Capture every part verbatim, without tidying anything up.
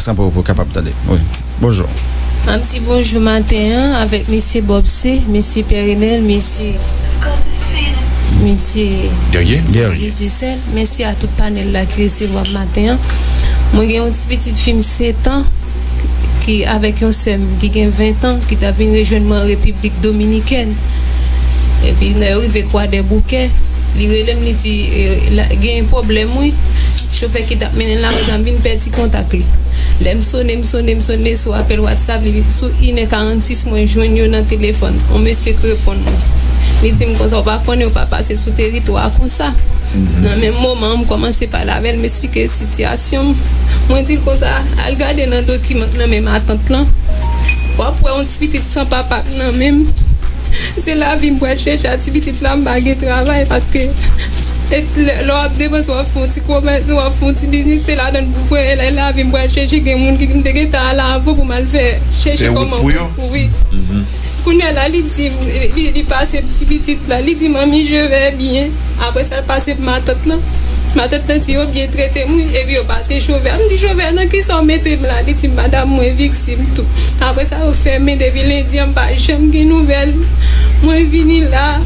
San pou, pou kapab tande. Wi. Bonjou. M ap di bonjou maten an avèk mesye Bob C, mesye Pierre Renel, mesye, mesye Guerrier. Guerrier Dieuseul. Mèsi a tout panèl la ki resevwa m maten an. Mwen gen yon ti pitit fi m sèt an ki avèk yon sè m ki gen ven an ki t ap vin rejwenn mwen an Repiblik Dominikèn. Epi lè yo rive Kwadèboukè, li rele m, li di, eh, la, gen pwoblèm wi. Chofè ki t ap mennen l la, m vin pèdi kontak li. Lè m sone, m sone, m sone sou apèl WhatsApp li, sou inè karannsis mwen jwenn yo nan telefòn. Yon mesye k reponn mwen. Li di m konsa, ou pa konnen, ou pa pase sou teritwa a konsa. Nan menm moman an, m kòmanse pale avè l, m eksplike sitiyasyon m. Mwen di l konsa, al gade nan dokiman k nan men matant lan. W ap wè yon ti pitit san papa k nan men m. Se lavi m pral chèche a ti pitit la, m pa gen travay, paske e, lè, lè w ap depanse, w ap fè yon ti komès, w ap fè yon ti biznis, se ladan l pou fè, e la, lavi m pral chèche, gen moun ki m te gentan al avan pou m al fè, chèche kòman pou yo. Wi. Kounye a la, li di, li, li pase ti pitit la, li di, "Manmi, je vais bien." Apre sa, l pase pou matant lan. Matant lan di, "Yo byen trete m, wi." Epi yo pase chofè a. M di, "Chofè a, nan kisa w mete m la?" Li di, "Madanm mwen viktim tou." Apre sa, yo fèmen depi lendi an, m pa janm gen nouvèl. Mwen vini la,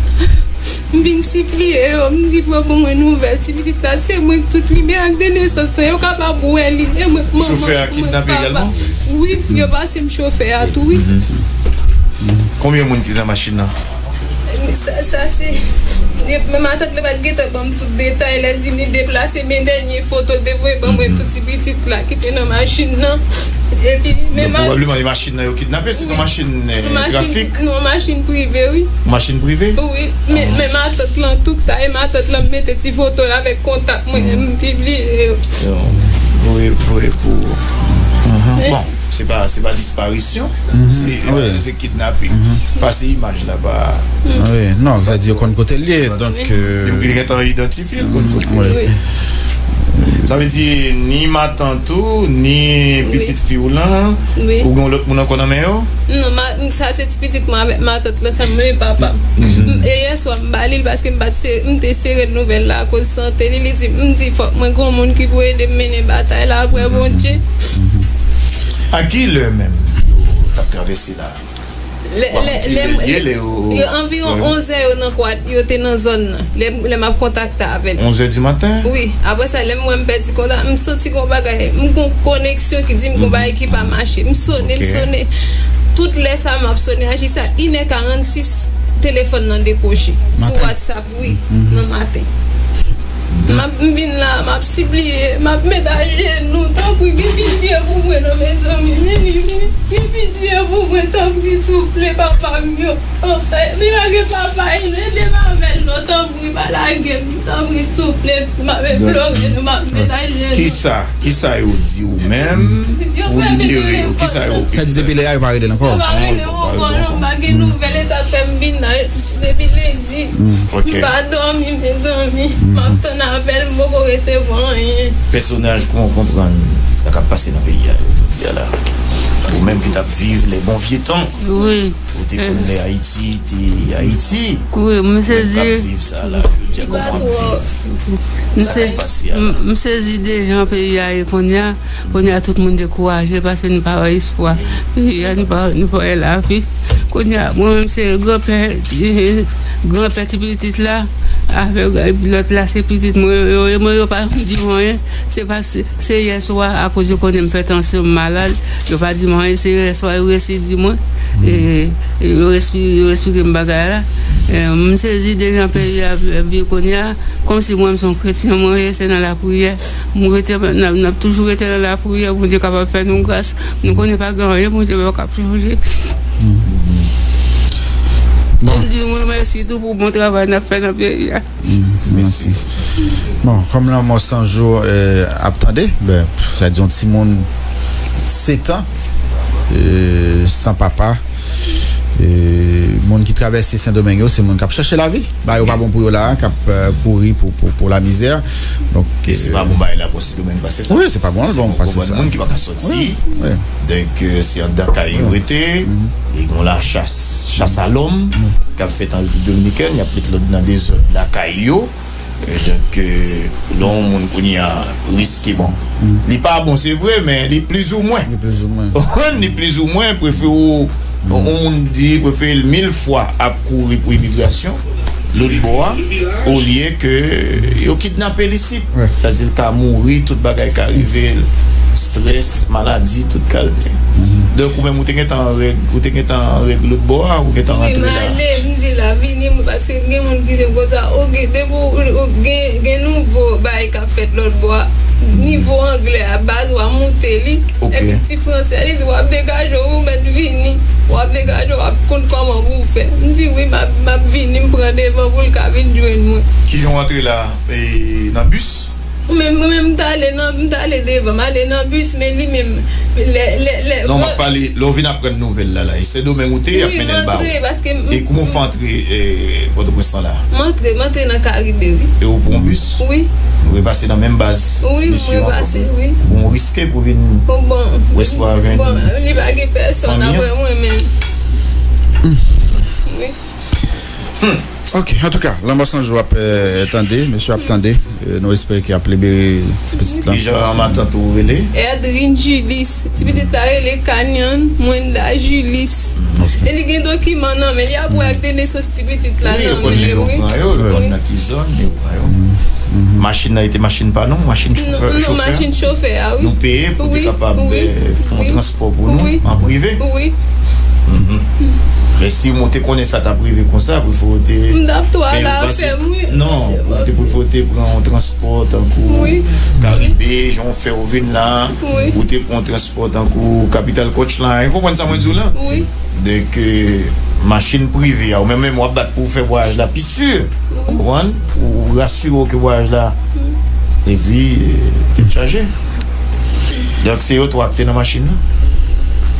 m vin sipliye yo, m di pou yo ban mwen nouvèl. Ti pitit la, se mwen k tout li, men ak de nesans lan, yo kapab wè li. E mwen k manman, mwen k papa. Chofè a kidnape egalman? Wi, yo pase m chofè a tou, wi. Konbyen moun ki nan machin nan? Sa, sa se, men matant la pa t gentan ban m tout detay. Lè l di m li deplase, men dènye foto l te voye ban mwen sou ti pitit la ki te nan machin nan. Epi, men donk, pwobableman, e machin nan yo kidnape, se yon machin, eh, trafik? Non, machin prive, wi. Machin prive? Wi, men, men matant lan, tout sa, e matant lan mete ti foto l avèk kontak mwen, m pibliye yo. Yo, voye, voye pou, bon, se pa, se pa disparisyon, se, eh, se kidnaping. Pase imaj la pa. Wi, non, sa di yo konn kote l ye, donk, eh, yo gentan idantifye l, konn kote l ye. Wi. Sa vle di, ni matant ou, ni pitit fi w lan, ou gen lòt moun ankò nan men yo? Non, ma, sa se ti pitit mwen avèk matant lan, sa m renmen papa m. E yèswa, m ba li l paske m pa t se, m te sere nouvèl la akoz sante li. Li di, m di, "Fòk mwen gen yon moun ki pou ede m mennen batay la apre Bondye." A ki lè menm yo t ap travèse la? Lè, lè, lè, lè yo, yo anviwon onz è yo nan kwad, yo te nan zòn nan, lè, lè m ap kontakte avè l. Onz è di maten? Wi. Apre sa, lè m wè m pèdi kontak, m santi gon bagay, m gon koneksyon ki di m gon bagay ki pa mache. M sone, m sone. Tout lè sa m ap sone, a jis a inè karannsis, telefòn nan dekwoche. Sou WhatsApp, wi, nan maten. M ap, m vin la, m ap sipliye, m ap met ajenou, tanpri, gen pitye pou mwen non, mezanmi, vini, vini, gen pitye pou mwen, tanpri, souple, papa m yo. Oh, eh, li pa gen papa, ede m avè l non, tanpri, pa lage m, tanpri, souple, m ap implore nou, m ap met ajenou. Kisa, kisa yo di w menm pou libere yo? Kisa yo, sa di depi lè a yo pa rele l ankò? Yo pa rele m ankò non, m pa gen nouvèl, e sa k fè m vin la. Depi lendi, m pa dòmi, mezanmi. M ap tann apèl, m poko resevwa anyen. Pèsonaj, kòman w konprann sa k ap pase nan peyi a jodi a la? Ou menm ki t ap viv les bons vieux temps. Wi. Ou te konn lè Ayiti te Ayiti. Wi, m sezi. Ou menm k ap viv sa la jodi a, kòman w ap viv sa k ap pase a la? M sezi de jan peyi a ye kounye a. Kounye a, tout moun dekouraje paske nou pa wè espwa. Peyi a, nou pa, nou pa wè lavi. Kounye a, mwen menm, se granpè, granpè ti pitit la, avèk lòt la, se pitit mwen yo ye. Mwen, yo pa di mwen anyen. Se pa, se, se yèswa, akoz yo konnen m fè tansyon, m malad, yo pa di mwen anyen. Se yèswa, yo resi di mwen. E, yo resi, yo eksplike m bagay la. E, m sezi de jan peyi a viv kounye a. Kòmsi mwen, m se yon kretyen, mwen ye, se nan lapriyè. M rete, n ap, n ap toujou rete nan lapriyè, Bondye kapab fè nou gras. Nou konnen pa gen anyen Bondye p ap chanje. Bon. M di nou mèsi tou pou bon travay n ap fè nan peyi a. Mèsi. Bon, kòm lanmò san jou, eh, ap tande, ben, sa di yon timoun sèt an, eh, san papa, E, moun ki travèse Sendomeng yo, se moun k ap chèche lavi. Bagay yo pa bon pou yo la, k ap, eh, kouri pou, pou, pou lamizè. Donk, e se pa bon bagay la pou Sendomeng pase sa. Wi, se pa bon, bon, pase sa. Moun ki pa ka sòti. Wi, wi. Donk, eh, se anndan kay yo rete. E gen la chas, chas a lòm k ap fèt an Repiblik Dominikèn. Y ap met lòd nan dezòd lakay yo. Donk, lè yon moun kounye a riske, bon, li pa bon, se vre, men li plizoumwen. Li plizoumwen. Ou konprann? Li plizoumwen, prefere w, yon moun di, prefere l mil fwa ap kouri pou imigrasyon, lòt bò a, olye ke yo kidnape l isit. Wi. Sa di l ka mouri, tout bagay ka rive l, strès, maladi, tout kalite. Donk, ou menm, ou te gentan an règ, ou te gentan an règ lòt bò a, ou gentan rantre la. Wi, m ale, m di l a vini, m, paske m gen moun ki di m konsa, ou gen, depi w, w gen, gen nouvo bagay k ap fèt lòt bò a, nivo anglè a, baz w a moute li, epi ti franse a, li di, w ap degaje w, ou mèt vini, w ap degaje w, w ap konn kòman pou w fè. M di, wi, m ap, m ap vini, m pran devan pou l ka vin jwenn mwen. Kijan w antre la? E, nan bis? Mwen menm, mwen menm, m t ale nan, m t ale devan, m ale nan bis, men li menm, lè, lè, lè, non, m ap pale, lè w vin aprann nouvèl la, la, e Sendomeng ou te ye, y ap mennen l ba ou. Wi, m antre, paske m, e kouman w fè antre, e, Pòtoprens lan la? M antre, m antre nan Karibe, wi. E ou pran bis? Wi. Ou repase nan menm baz misye ankò? Wi, m repase, wi. Bon, ou riske pou vin resevwa, jwenn fanmi an? Bon, li pa gen pèsòn apre mwen menm. Wi. Hmm. Ok, antouka, Lanmò San Jou ap, eh, tande, mesye ap tande. Eh, nou espere ke y ap libere ti pitit lan. Kijan matant ou rele? Edrine Julis. Ti pitit la rele Kanyon Mwenda Julis. Hmm, ok. E li gen dokiman nan men li, ap wè ak de nesans ti pitit la nan men li, wi. Wi, yo konn nan ki zòn, yo pran yo. Hmm. Machin nan, e te machin pa nou, machin chofè, non, chofè a? Machin chofè a, wi. Nou peye pou te kapab, eh, fè yon transpò pou nou, an prive. Wi. Mhm. Men si w te konnen sa t ap rive konsa, prefere w te fè yon pase. M t ap twò al avè m, wi. Non, ou te prefere w te pran yon transpò tankou Karibe, jan w fè w vin la, ou te pran yon transpò tankou Capital Coach Line. Ou konprann sa mwen di w la? Wi. Donk, eh, machin prive a, ou menm, menm w ap bat pou w fè vwayaj la pi si, ou konprann? Ou rasire w ke vwayaj la, epi, eh, tèt chaje. Donk, se yo twa ki te nan machin nan?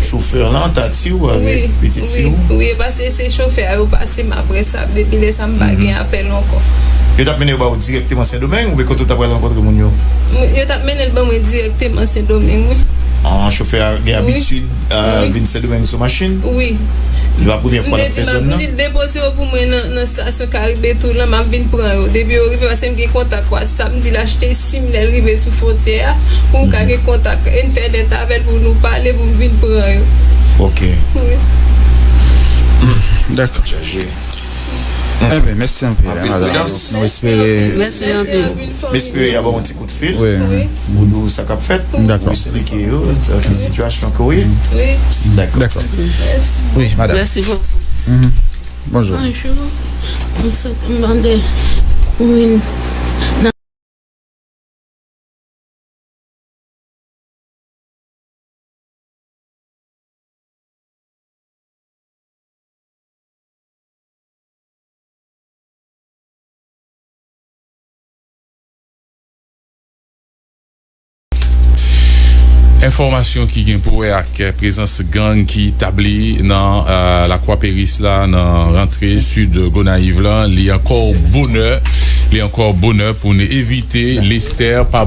Chofè lan, tati w avèk pitit fi w? Wi, wi, wi, e pase se chofè a yo pase m apre sa, depi lè sa m pa gen apèl ankò. Yo t ap mennen yo ba w dirèkteman Sendomeng oubyen kote w t ap pral rankontre moun yo? Yo t ap mennen l ban mwen dirèkteman Sendomeng, wi. An, chofè a gen abitid, a, vin Sendomeng sou machin? Wi. Li pa premyè fwa l ap fè zòn nan? M te di, m ap di l depoze yo pou mwen nan, nan estasyon Karibe tou lan, m ap vin pran yo. Depi yo rive, paske m gen kontak WhatsApp, m di l achte sim lè l rive sou fwontyè a, pou m ka gen kontak entènèt avè l, pou nou pale, pou m vin pran yo. Ok. Wi. Dakò. Chaje. Enben, mèsi anpil, madanm. Nou espere. Mèsi anpil. M espere y a ba w yon ti kout fil. Wi. Wi. Pou di w sa k ap fèt. Dakò. Pou eksplike yo sa ki sitiyasyon ke w ye. Wi. Dakò. Dakò. Mèsi. Wi, madanm. Mèsi bokou. Mhm. Bonjou. Bonjou. M sot, m mande pou vin nan Enfòmasyon ki gen pou wè ak prezans gang ki tabli nan, eh, Lakwa Peris la, nan rantre sid Gonayiv lan, li ankò bonè, li ankò bonè pou n evite Lestè pa